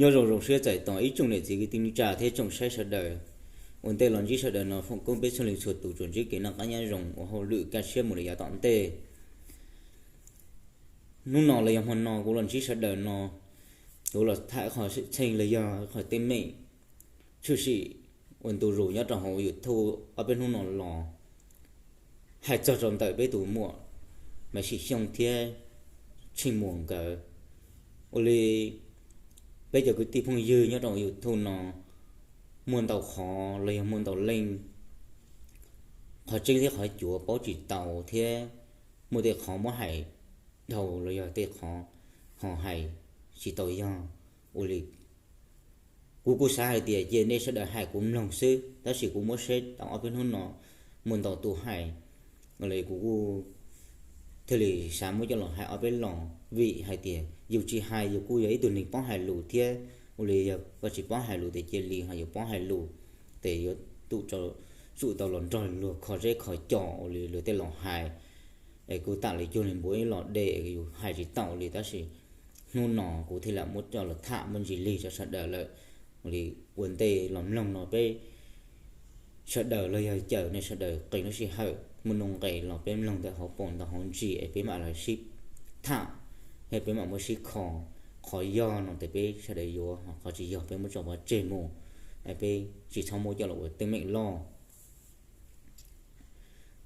Nyob zoo zoo siab txais tos ib tsoom niam txiv kwv tij neej tsa thiab tsoom saib sawv daws. Ua ntej los ntsib sawv daws no foom koob peb txhua leej txhua tus tsuas ntsib kev noj qab nyob zoo ua hauj lwm kaj siab mus lawm yav tom ntej. Hnub no los yog hmo no kuv los ntsib sawv daws no, kuv los tham qhov xwm txheej los yog qhov teeb meem tshwm sim ua ntu zus nyob rau hauv YouTube ob peb hnub no los hais txog rau ntawm peb tus muam Maiv Sim Xyooj thiab Tsheej Muas nkawd. Ua li peb cov kwv tij phooj ywg nyob rau YouTube no muaj ntau qhov los yog muaj ntau leej qhov tseeb thiab qhov cuav paub tsis tau thiab muaj tej qhov muab hais dhau los yog tej qhov ho hais tsis tau yog. Ua li kuv kuj xav hais tias cia nej sawv daws hais kuv mloog xwb, tab sis kuv muab saib tau ob peb hnub no muaj ntau tus hais, ua li kuv kuj thiaj li xav muab coj los hais ob peb los, vim hais tias yus tsis hais yus kuj yog ib tug neeg paub hais lus thiab. Ua li yog koj tsis paub hais lus ces cia li, ho yus paub hais lus ces yuav tsum tau los nrog luag kho zeb kho cos ua li luag tej laus hais. Es kuv tam li cuag li npua ib los dej yus hais tsis tau li, tab sis hnub no kuv thiaj li muab coj los tham muaj ntsis lig rau sawv daws lawm. Ua li ua ntej los mloog no peb sawv daws los yog caw nej sawv daws qee lub sij hawm muaj nuj nqes los peb mloog ntawm hauv paus ntawm hauv ntsis es peb mam los sib tham, thiab peb mam muab sib kho. Qhov yog no ces peb sawv daws yuav, qhov tsis yog peb muab tso pov tseg mus, peb tsis txhob muab coj los ua teeb meem loj.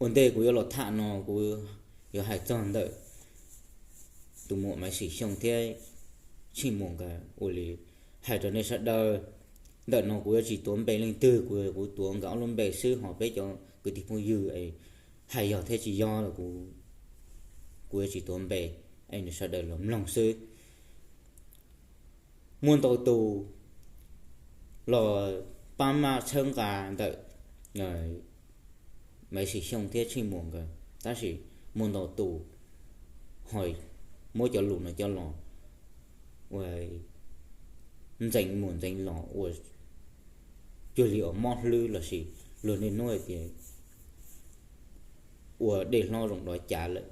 Ua ntej kuv yuav los tham no kuv yuav hais txog ntawm tus muam Maiv Sim Xyooj thiab Tsheej Muas nkawd. Ua li hais rau nej sawv daws, ntawm no kuv yuav tsis tuav npe leej twg, kuv kuv tuav nkawd ob lub npe xwb, ho peb cov kwv tij phooj ywg hais yog thiab tsis yog los kuv yuav tsis tuav npe, es nej sawv daws los mloog xwb. Muaj ntau tus los pab maj txhawb nqa ntawm Maiv Sim Xyooj thiab Tsheej Muas nkawd, tab sis muaj ntau tus ho muab cov lus no coj los ua ntxeev mus ntxeev los ua cuag li uas mob hlwb lossis luag niaj hnub hais tias ua dej hlob zoo dov cav lawm,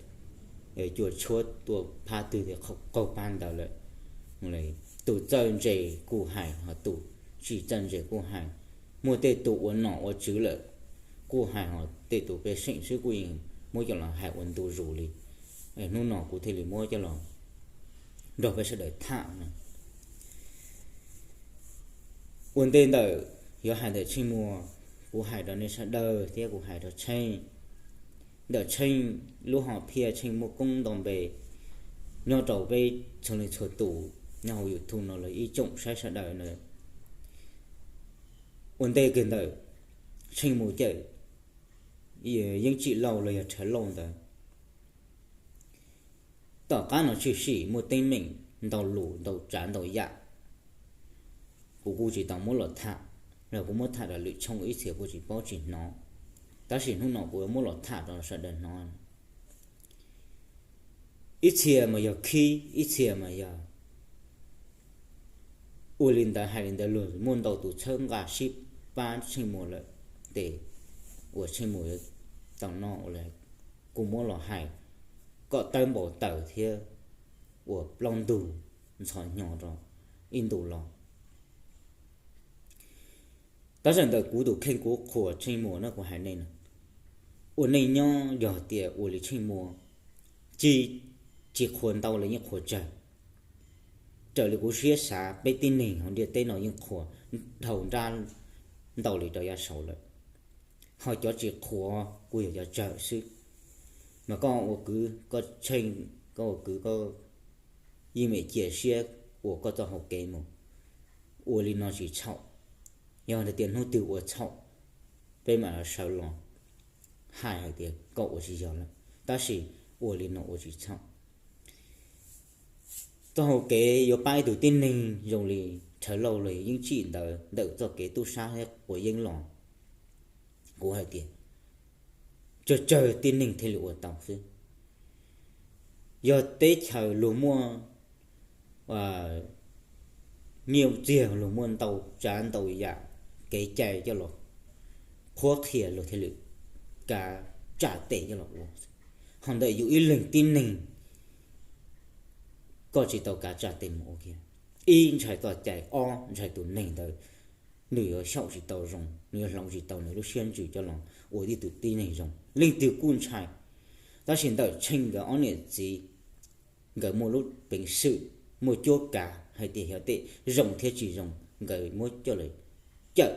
cua tshuab tuaj phab twg ces qaug phab ntawd lawm. Tus txawj ntse kuj hais, ho tus tsis txawj ntse kuj hais. Muaj tej tus ua nom ua tswv lawm kuj hais, ho tej tus pej xeem xwb kuj yeej muab coj los hais ua ntu zus li. Hnub no kuv thiaj li muab coj los nrog peb sawv daws tham no. Ua ntej ntawm yuav hais ntawm Tsheej Muas, kuv hais rau nej sawv daws thiab kuv hais rau Tsheej. Ntawm Tsheej lub hom phiaj Tsheej muaj koob nto npe nyob rau peb txhua leej txhua tus nyob hauv YouTube no los ib tsoom saib sawv daws na. Ua ntej kiag ntawm Tsheej Muas cawm Yeeb Tsim Lauj los yog Rhawv Lauj ntawd, tom qab no tshwm sim muaj teeb meem ntau lus ntau tsav ntau yam, kuv kuj tsis tau muab los tham, los kuv muab tham rau lwm tshooj ib txhia kuj tsis paub tsis hnov. Tab sis hnub no kuv yuav muab los tham rau sawv daws hnov. Ib txhia mas yog khib, ib txhia mas yog ua li ntawd hais li ntawd, luag muaj ntau tus txhawb nqa sib pab Tsheej Muas lawm, ces uas Tsheej Muas yuav tau noj ua li kuv muab los hais kom tawb npau taws thiab ua plaub ntug ntxhov hnyo rau ib ntus los. Tab sis ntawm kuv tus kheej kuv qhuas Tsheej Muas no kuv hais nej no, ua neej nyob yog tias ua li Tsheej Muas, tsis, tsis qhuas ntau los yeej qhuas tsawg. Raws li kuv siab xav peb tib neeg hauv ntiaj teb no yeej qhuas dhau nrab ntau li rau yav saud lawm. Ho cov tsis qhuas kuj yog cov tsawg xwb. Mas koj ua kwv koj Tsheej, koj ua kwv koj yeej meem cia siab ua koj txoj hau kev mus. Ua li no tsis txhaum. Yog hais tias hnub twg ua txhaum, peb mam li sawv los hais hais tias koj ua tsis yog lawm, tab sis ua li no ua tsis txhaum. Txoj hau kev yuav pab ib tug tib neeg zoo li Rhawv Lauj los yog Yeeb Tsim ntawd ntawm txoj kev tub sab thiab quav yeeb los, kuv hais tias tsawg tsawg tib neeg thiaj li ua tau xwb. Yog teb chaws luag muaj nyiaj txiag, luag muaj ntau tsav ntau yam kev cai coj los qhuab qhia luag thiaj li kav tsam tes coj los ua. Ho ntawm yus ib leeg tib neeg, koj tsis tau kav tsam tes mus ua kiag. Ib, ntshai txoj cai, ob, ntshai tus neeg ntawd nws yuav xyaum tsis tau zoo, nws yuav hloov tsis tau nws lub siab ntsws coj los ua ib tug tib neeg zoo. Leej twg kuj ntshai, tab sis ntawm Tsheej nkawd ob niam txiv, nkawd muaj lub peev xwm, muaj cuab kav hais tias xyov tej zoo thiab tsis zoo, nkawd muab coj los cawm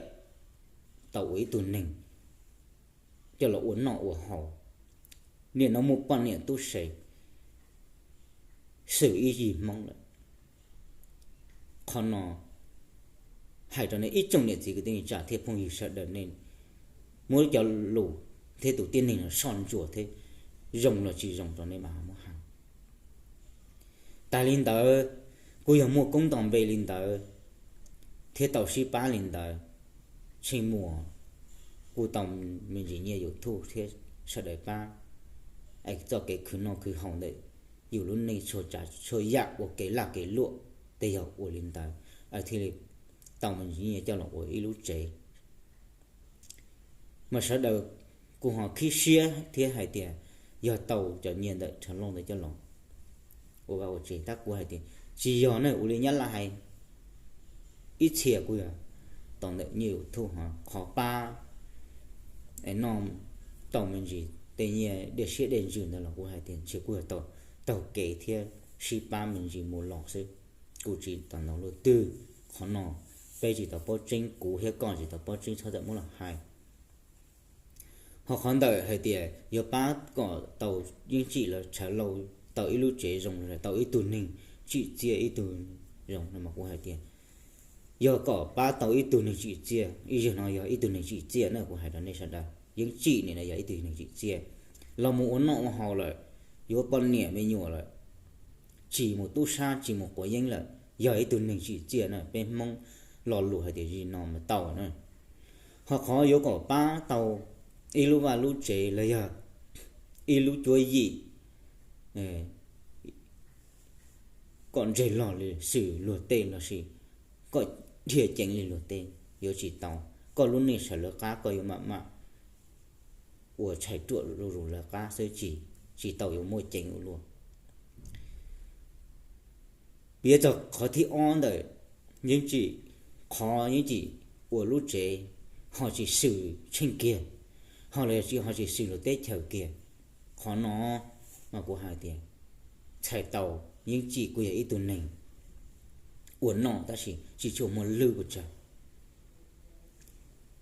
tau ua ib tug neeg coj los ua noj ua haus. Nim no muaj poj niam tub se xwm ib yig Hmoob lawm. Qhov no hais rau nej ib tsoom niam txiv kwv tij neej tsa thiab phooj ywg sawv daws, nej muab cov lus thiab tus tib neeg no soj ntsuam thiab, zoo los tsis zoo rau nej mas ho muab hais. Tas li ntawd, kuj yog muaj koob nto npe li ntawd thiab tau sib pab li ntawd, Tsheej Muas kuj tau me ntsis nyiaj YouTube thiab sawv daws pab, es txoj kev khwv noj khwv haus ntawm yus lub neej txhua tsav txhua yam ua kev laj kev luam, tej yog ua li ntawd thiaj li tau me ntsis nyiaj coj los ua ib lub tsev. Mas sawv daws kuj ho khib siab thiab hais tias yog tau cov nyiaj ntawm Rhawv Lauj ntawd coj los ua vaj ua tsev, tab kuv hais tias tsis yog ne, ua li Nyab Laj hais, ib txhia kuj yog tau ntawm nyiaj YouTube ho qhov pab es noj tau me ntsis tej nyiaj dej siab dej ntsws ntawd los kuv hais tias ntshe kuj yog tau taug kev thiab sib pab me ntsis mus los xwb, kuj tsis tau ntau luaj twg. Qhov no peb tsis tau paub tseeb, kuv thiab koj tsis tau paub tseeb, txhob txawm muab los hais. Ho qhov ntawm hais tias yuav pab kom tau Yeeb Tsim los Rhawv Lauj tau ib lub tsev zoo, tau ib tug neeg tsim txiaj ib tug zoo no mas kuv hais tias yog kom pab tau ib tug neeg tsim txiaj, ib zaug no yog ib tug neeg tsim txiaj na, kuv hais rau nej sawv daws, Yeeb Tsim nim no yog ib tug neeg tsim txiaj, los mus ua noj ua haus lawm, yuav poj niam me nyuam lawm, tsis mus tub sab tsis mus quav yeeb lawm, yog ib tug neeg tsim txiaj na, peb Hmoob lo lus hais tias zis no mas tau na. Ho qhov yuav kom pab tau ib lub vaj lub tsev los yog ib lub cuab yim kom ntseg log li xws luag tej lossis kom dhia ceev li luag tej, yuav tsis tau. Koj lub neej sawv lawv qab, koj yuav mam mam ua tshais ruam zuj zus lawv qab xwb, tsis tau yuav muaj ceev ua luaj. Piav txog qhov thib ob ntawm Yeeb Tsim, qhov Yeeb Tsim ua lub tsev ho tsis xws Tsheej kiag, ho los yog tsis, ho tsis xws luag teb chaws kiag, qhov no mas kuv hais tias txhais tau Yeeb Tsim kuj yog ib tug neeg ua noj tab sis tsis tshua muaj lwj ua tsaug.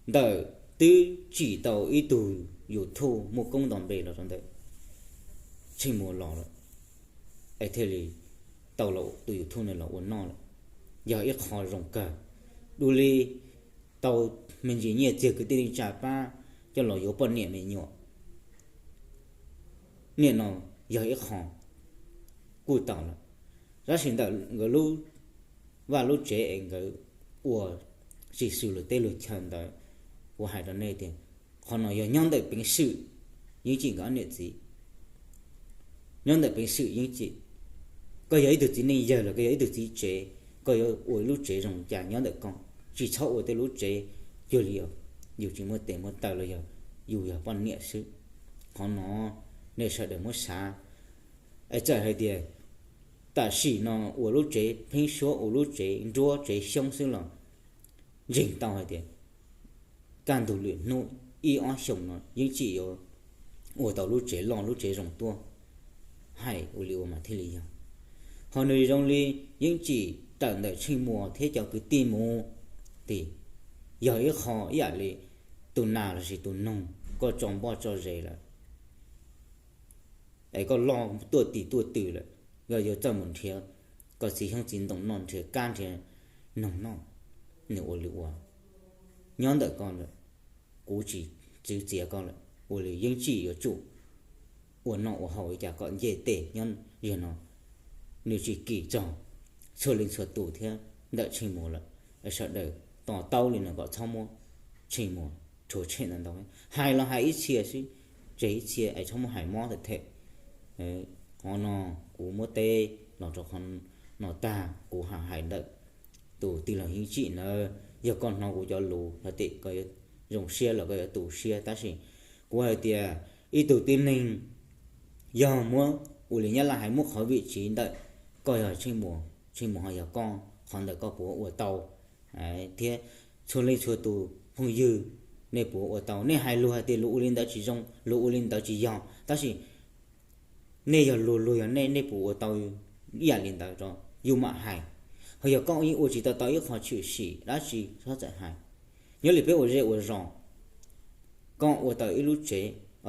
Ntawm twb tsim tau ib tug YouTube muaj koob nto npe los rau ntawm Tsheej Muas los lawm, es thiaj li tau los tus YouTube no los ua noj lawm, yog ib qho zoo kawg. Dua li tau me ntsis nyiaj txiag kwv tij neej tsa pab coj los yuav poj niam me nyuam, nim no yog ib qho kuj tau lawm. Tab sis ntawm nkawd lub vaj lub tsev es nkawd ua tsis xws luag teb luag chaw ntawd, kuv hais rau nej tias qhov no yog nyob ntawm peev xwm Yeeb Tsim nkawd ob niam txiv. Nyob ntawm peev xwm Yeeb Tsim, koj yog ib tug txiv neej yawg los koj yog ib tug txiv tsev, koj yuav ua lub tsev zoo cas nyob ntawm koj, tsis txhob ua tej lub tsev cuag li yus tsis muaj tes muaj taw los yog yus yog poj niam xwb. Qhov no nej sawv daws muab xav. Es txawm hais tias tam sim no ua lub tsev pheeb suab, ua lub tsev nruab tsev xyoob xwb los ntseeg tau hais tias kaj ntug lwm hnub ib ob xyoos no Yeeb Tsim yuav ua tau lub tsev loj lub tsev zoo tuaj, hais ua li ua mas thiaj li yog. Ho nws zoo li Yeeb Tsim tawm ntawm Tsheej Muas thiab cov kwv tij mus, tim yog ib qho ib yam li tus nas lossis tus noog koj tso npoj tso zes lawm, es koj loj tuaj tim tuaj twm lawm, koj yuav txawj mus nrhiav koj txiv xyoob txiv ntoo noj, nrhiav kab nrhiav noog noj, nws ua li ua nyob ntawm koj lawm. Kuv tsis txwv txiav koj lawm, ua li Yeeb Tsim yuav tsum ua noj ua haus li cas kom nce tes nyob zaum no. Nws tsis kim txog txhua leej txhua tus thiab ntawm Tsheej Muas lawm, sawv daws to taub li no kom txhob muab Tsheej Muas rhuav tshem ntau ntau. Hais los hais ib txhia xwb, tseg ib txhia es txhob muab hais mob them them. Qhov no kuv muab teb los rau qhov no tag, kuv hais hais ntawm tus tij laug Yeej Tsim ntawd, yog koj hnov kuv cov lus yog tim koj yuav zoo siab los koj yuav tu siab, tab sis kuv hais tias ib tug tib neeg yog muab ua li Nyab Laj hais muab qhov vim tsiv ntawm koj yog Tsheej Muas, Tsheej Muas ho yog koj, qhov ntawd koj puas ua tau? Thiab txhua leej txhua tus phooj ywg, nej puas ua tau? Nej hais lus hais tias lus ua li ntawd tsis zoo, lus ua li ntawd tsis yog, tab sis nej yog luag, luag yog nej, nej puas ua tau ib yam li ntawd rau yus mam hais? Ho yog koj yeej ua tsis tau tau ib qho tshwm sim dab tsi txhob txawm hais. Nyob li peb ua zej ua zos, koj ua tau ib lub tsev,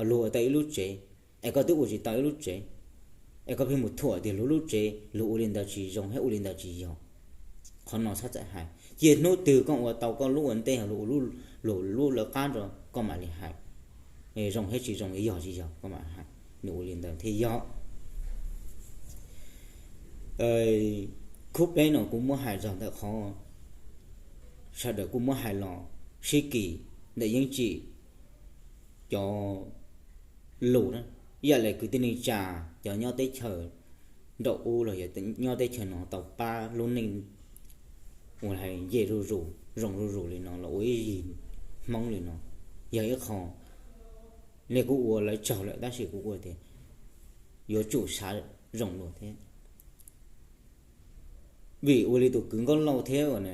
luag ua tau ib lub tsev, es koj twb ua tsis tau ib lub tsev, es koj pheej mus thuam tias luag lub tsev luag ua li ntawd tsis zoo thiab ua li ntawd tsis yog, qhov no txhob txawm hais. Cia hnub twg koj ua tau koj lub ua ntej, luag ua luag lub lawv qab rau koj mam li hais. Zoo thiab tsis zoo, yog tsis yog koj mam hais, nws ua li ntawd thiaj yog. Khub peb no kuv muab hais txog ntawm qhov sawv daws kuj muab hais los sib kis ntawm Yeej Tsim cov lus na, ib yam li kwv tij neej tsa cov nyob teb chaws nraum ub los yog nyob teb chaws no tau pab lub neej uas hais nce zuj zus zoo zuj zus li no los ua ib yig Hmoob li no, yog ib qho nej kuj ua lawv tsaug lawm tab sis kuv ua tias yuav tsum xav zoo dua thiab. Vim ua li tus kwv Nkauj Lauj thiab uas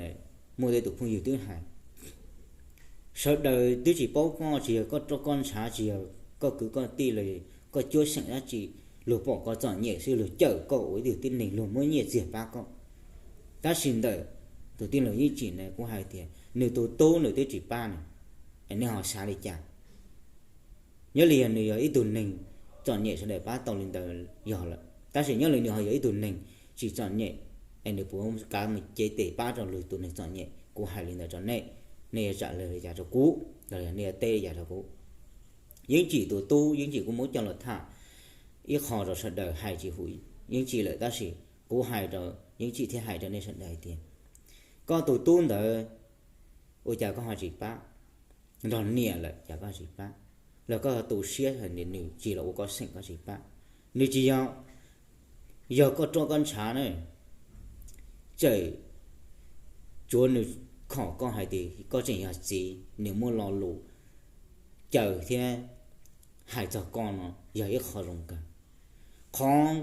muaj tej tus phooj ywg twb hais, sawv daws twb tsis paub koj, tsis yog koj roj koj ntshav, tsis yog koj kwv koj tij los koj cuab seem dab tsi, luag pom koj txom nyem xwb luag cawm koj ua ib tug tib neeg, luag muab nyiaj txiag pab koj. Tab sis ntawm tus tij laug Yeej Tsim ne kuv hais tias nws tus tub nws twb tsis pab nws, es nej ho xav li cas? Nyob li yog nws yog ib tug neeg txom nyem sawv daws pab tau li ntawd yog lawm, tab sis nyob li nws ho yog ib tug neeg tsis txom nyem, es nws puas kav mus cev tes pab rau luag tus neeg txom nyem? Kuv hais li ntawd rau nej, nej yuav tsam li cas rau kuv, los yog nej yuav teb li cas rau kuv? Yeej Tsim tus tub, Yeej Tsim kuj muab coj los tham ib qho rau sawv daws hais tsis hum Yeej Tsim lawm, tab sis kuv hais rau Yeej Tsim thiab hais rau nej sawv daws hais tias koj tus tub ntawd ua cas koj ho tsis pab? Nrog niam lawm cas koj tsis pab? Los koj tu siab hais tias nws tsis los ua koj seem koj tsis pab? Nws tsis yog, yog koj roj koj ntshav na, tseem tsuav nws khom koj hais tias koj tseem yog txiv, nws muaj lo lus caw thiab hais txog koj no yog ib qho zoo kawg. Qhov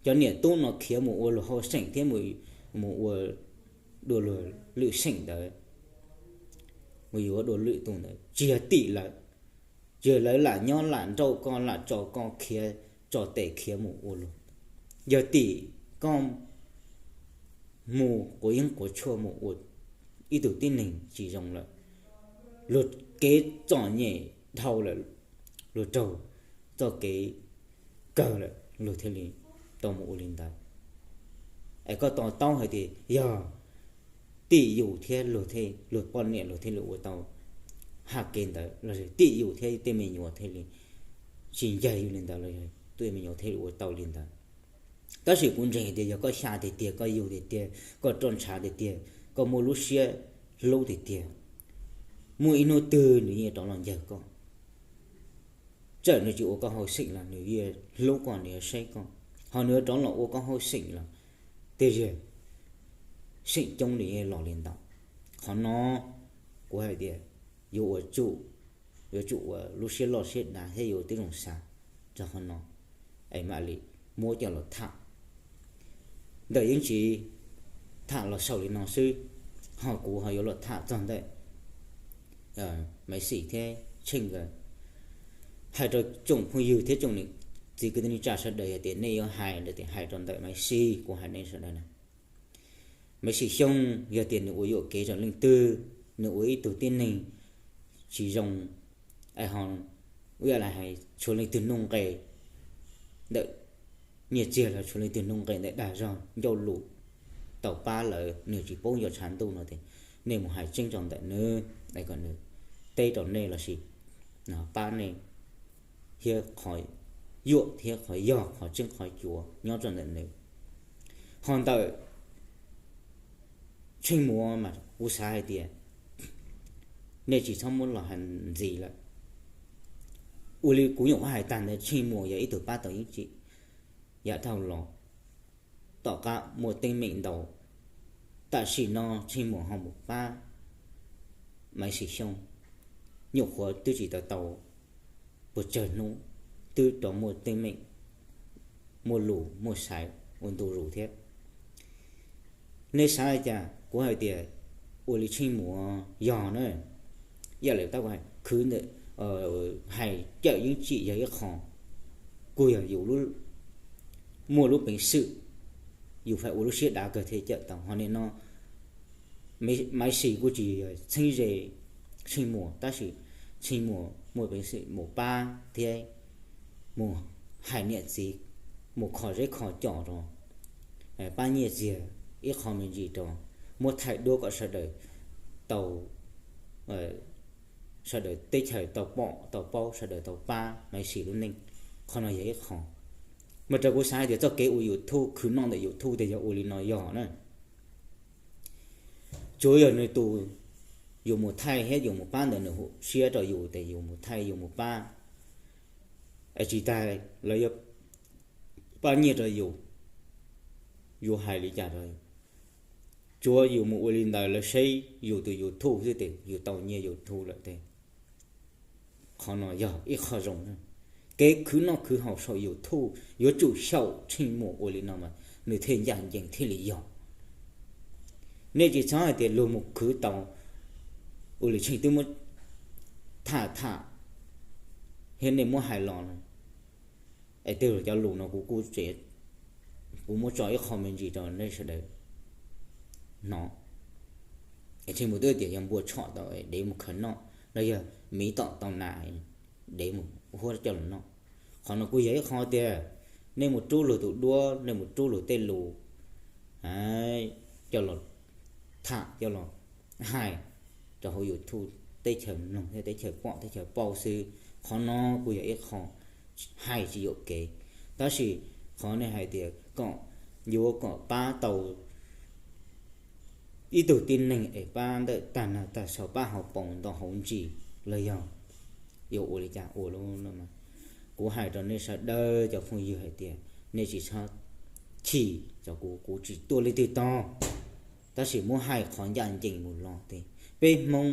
cov niam tub no khiav mus ua luag hauj seem thiab mus ua dua luag lwm seem ntawd, mus yuav dua lwm tus ntawd tsis yog tim lawv, tsis yog lawv lam nyob lam nrauj koj lam tso koj khiav, tso tes khiav mus ua luag, yog tim koj mus quav yeeb quav tshuaj mus ua ib tug tib neeg tsis zoo lawm, luag kev txom nyem dhau lawm, luag raug txoj kev kawg lawm luag thiaj li tau mus ua li ntawd. Es koj to taub hais tias yog tim yus thiab luag thiaj, luag poj niam luag thiaj li ua tau hais kev ntawd, los yog tim yus thiab tej me nyuam thiaj li tsis ncaig yus li ntawd, los yog tej me nyuam thiaj li ua tau li ntawd. Tab sis kuv ntseeg tias yog koj xya tiag tiag, koj yug tiag tiag, koj roj ntshav tiag tiag, koj muaj lub siab hlub tiag tiag, muaj ib hnub twg nws yeej rov los ncawg koj. Txawm nws tsis ua koj hauj seem los nws yeej hlub koj, nws yuav saib koj, ho nws yuav rov los ua koj hauj seem los tej zaum seem coob nws yeej los li ntawd. Qhov no kuv hais tias yuav ua tsum, yuav tsum ua lub siab loj siab dav thiab yuav tib zoo xav txog qhov no, es mam li muab coj los tham. Ntawm Yeej Tsim tham los xaus li no xwb, ho kuv ho yuav los tham txog ntawm Maiv Xis thiab Tsheej nkawd. Hais rau tsoom phooj ywg thiab tsoom niam txiv kwv tij neej tsa sawv daws, yog tias nej yuav hais ntawd tias hais rau ntawm Maiv Xis, kuv hais nej sawv daws na, Maiv Xis Xyooj yog tias nws ua yuam kev rau leej twg, nws ua ib tug tib neeg tsis zoo, es ho ua ib yam li hais tshuav leej twg nuj nqes ntawm nyiaj txiag los tshuav leej twg nuj nqes ntawm dag zog ncauj lus tau pab lawv, nws tsis paub nco tshav ntuj no tias nej mus hais tseeb rau ntawm nws, es kom nws teb rau nej lossis pab nej thiab qhov yuam thiab qhov yog qhov tseeb qhov cuav nyob rau ntawm nws. Ho ntawm Tsheej Muas mas kuv xav hais tias nej tsis txhob muab los hais ntxiv lawm. Ua li kuv nyuam qhuav hais tag ntawd, Tsheej Muas yog ib tug pab tau yeeb tsim yav dhau los, tom qab muaj teeb meem ntau. Tam sim no Tsheej Muas ho mus pab Maiv Sim Xyooj, nyuam qhuav twb tsis tau tau puas tsawg hnub, twb rov muaj teeb meem, muaj lus muaj sai ua ntu zus thiab. Nej xav li cas? Kuv hais tias ua li Tsheej Muas yog na, ib yam li tab kuv hais, khwv ntawm, hais cawm yeeb tsim yog ib qho, kuj yog yus muaj lub peev xwm, yus fais ua lub siab dav kawg thiaj cawm tau. Ho nim no Maiv Sim kuj tsis yog txheeb ze Tsheej Muas, tab sis Tsheej Muas muaj peev xwm mus pab thiab mus hais niam txiv, mus kho zeb kho cos rau, pab nyiaj txiag ib qho me ntsis rau, muab thaij duab kom sawv daws tau, sawv daws teb chaws tau pom tau paub, sawv daws tau pab Maiv Sim lub neej. Qhov no yog ib qho. Mas raws kuv xav hais tias txoj kev ua YouTube, khwv noj ntawm YouTube tias yog ua li no yog na. Tsuav yog nws tus, yus mus thaij thiab yus mus pab ntawd nws hu siab rau yus tias yus mus thaij yus mus pab, es tsis tas lawv yuav pab nyiaj rau yus, yus hais li cas rau yus. Tsuav yus mus ua li ntawd lawv saib yus tus YouTube xwb ces yus tau nyiaj YouTube lawm ces qhov no yog ib qho zoo na. Kev khwv noj khwv haus saum YouTube yuav tsum xyaum Tsheej Muas ua li no mas nws thiaj ncaj ncees thiaj li yog. Nej tsis txhob hais tias luag mus khwv tau, ua li Tsheej twb muab tham tham thiab nej muab hais los no, es tej zaum cov lus no kuv kuj, kuv muab tso ib qho me ntsis rau nej sawv daws hnov. Es Tsheej Muas twb tias yog npua tshom tau dev mus khwv noj, los yog miv tom tau nas dev mus huab coj los noj. Qhov no kuj yog ib qho tias nej mus rub luag tus duab, nej mus rub luag tej lus coj los tham coj los hais rau hauv YouTube, teb chaws mloog thiab teb chaws pom teb chaws paub xwb. Qhov no kuj yog ib qho hais tsis yuam kev, tab sis qhov nej hais tias kom yuav kom pab tau ib tug tib neeg es pab ntawm tag nag tag sau, pab hauv paus ntau hauv ntsis los yog yuav ua li cas ua lawm. Kuv hais rau nej sawv daws cov phooj ywg hais tias nej tsis txhob chim rau kuv, kuv tsis tuaj leej twg tog, tab sis muab hais qhov ncaj ncees mus los tias peb Hmoob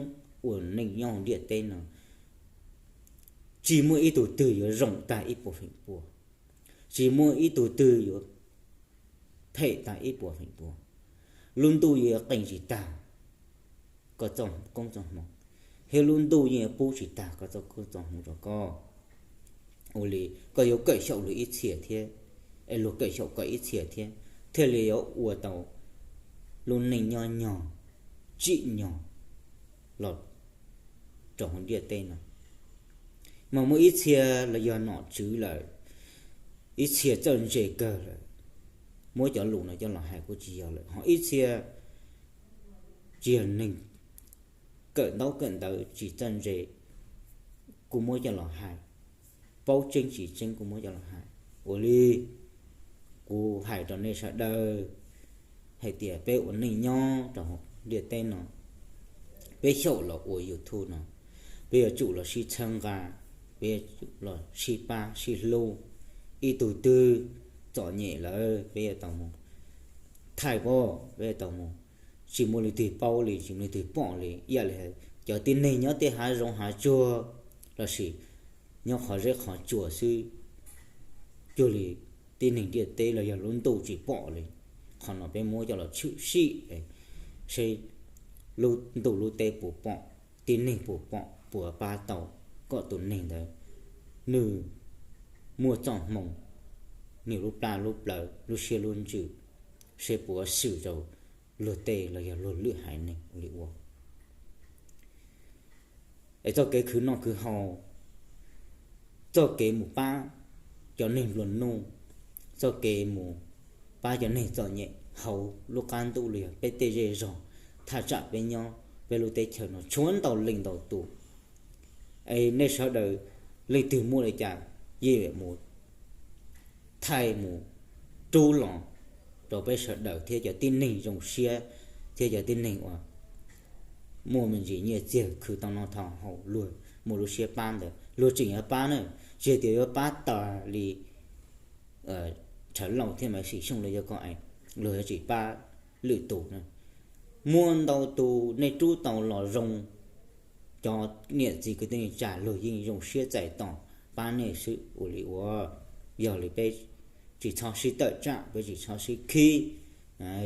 ua neej nyob hauv ntiaj teb no tsis muaj ib tug twg yuav zoo tag ib puas feem pua, tsis muaj ib tug twg yuav phem tag ib puas feem pua. Lub ntuj yeej qee tsis tag koj txoj koob txoj hmoov, thiab lub ntuj yeej pub tsis tag koj txoj koob txoj hmoov rau koj. Ua li koj yuav kawm xyaum luag ib txhia thiab, es luag kawm xyaum koj ib txhia thiab, thiaj li yuav ua tau lub neej nyob nyog tsim nyog los rau hauv ntiaj teb no. Mas muaj ib txhia los yog nom tswv lawm, ib txhia txawj ntse kawg lawm, muab cov lus no coj los hais kuj tsis yog lawm, ho ib txhia tsis yog neeg kawm ntaub kawm ntawv tsis txawj ntse kuj muab coj los hais, paub tseeb tsis tseeb kuj muab coj los hais. Ua li kuv hais rau nej sawv daws hais tias peb ua neej nyob rau hauv ntiaj teb no, peb xyaum los ua YouTube no, peb yuav tsum los sib txhawb nqa, peb yuav tsum los sib pab sib hlub. Ib tug twg txom nyem lawm peb yuav tau mus thaij pab, peb yuav tau mus, tsis muaj leej twg paub li, tsis muaj leej twg pom li. Ib yam li cov tib neeg nyob tej hav zoov hav tsuag lossis nyob qhov zeb qhov tsua xwb, cuag li tib neeg ntiaj teb los yog lub ntuj tsis pom li. Qhov no peb muab coj los tshwm sim seb lub ntuj lub teb puas pom, tib neeg puas pom, puas pab tau kom tus neeg ntawd nws muaj txoj hmoo, nws lub plab lub plawv lub siab lub ntsws, seb puas swm rau luag tej los yog luag lwm haiv neeg ua li ua. Es txoj kev khwv noj khwv haus, txoj kev mus pab cov neeg nplua nuj, txoj kev mus pab cov neeg txom nyem hauv lub qab ntuj los yog peb tej zej zog thaj tsam peb nyob peb lub teb chaws no tshuav ntau leej ntau tus. Es nej sawv daws leej twg muaj li cas yeej mus thaij mus rub los rau peb sawv daws thiab cov tib neeg zoo siab thiab cov tib neeg uas muaj me ntsis nyiaj txiag khwv tau noj tau haus luag muaj lub siab pab ntawd luag tseem yuav pab na, tsis tias yuav pab tas li Rhawv Lauj thiab Maiv Sim Xyooj los yog koj es luag yuav tsis pab lwm tus na. Muaj ntau tus nej rub tau los zoo, cov niam txiv kwv tij neej tsa luag yeej zoo siab txais tos pab nej xwb ua li ua. Yog li peb tsis txhob sib tawm tsam, peb tsis txhob sib khib,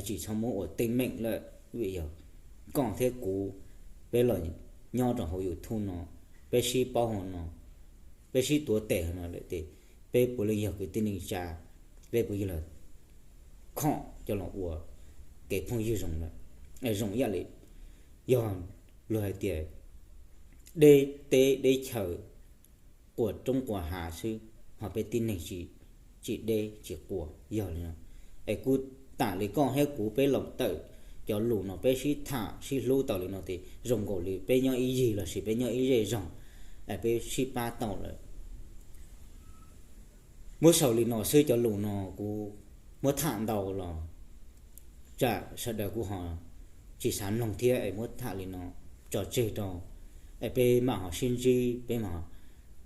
tsis txhob muab ua teeb meem lawm vim yog koj thiab kuv, peb los nyob rau hauv YouTube no, peb sib paub hauv no, peb sib tuav tes hauv no lawm ces peb puav leej yog kwv tij neej tsa, peb puav leej los khom coj los ua kev phooj ywg zoo lawm. Zoo ib yam li yog luag hais tias deb teb deb chaw, quas roob quas hav xwb, ho peb tib neeg tsis deb tsis quas yog li no. Es kuj tam li koj thiab kuv peb los tawm cov lus no peb sib tham sib hlub tau li no ces zoo nkaus li peb nyob ib yig lossis peb nyob ib zej zog, es peb sib pab tau lawm. Muab xaus li no xwb, cov lus no kuv muab tham ntau los tsam sawv daws kuj ho tsis xav mloog thiab es muab tham li no tso tseg rau, es peb mam ho sib ntsib, peb mam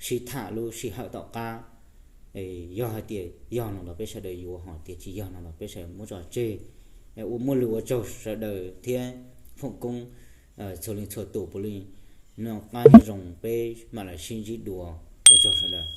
sib tham lub sij hawm tom qab. Yog hais tias yog no los peb sawv daws yuav, ho tias tsis yog no los peb sawv daws muab tso tseg. Ua muaj lus ua tsaug sawv daws thiab foom koob txhua leej txhua tus puav leej noj qab nyob zoo, peb mam li sib ntsib dua, ua tsaug sawv daws.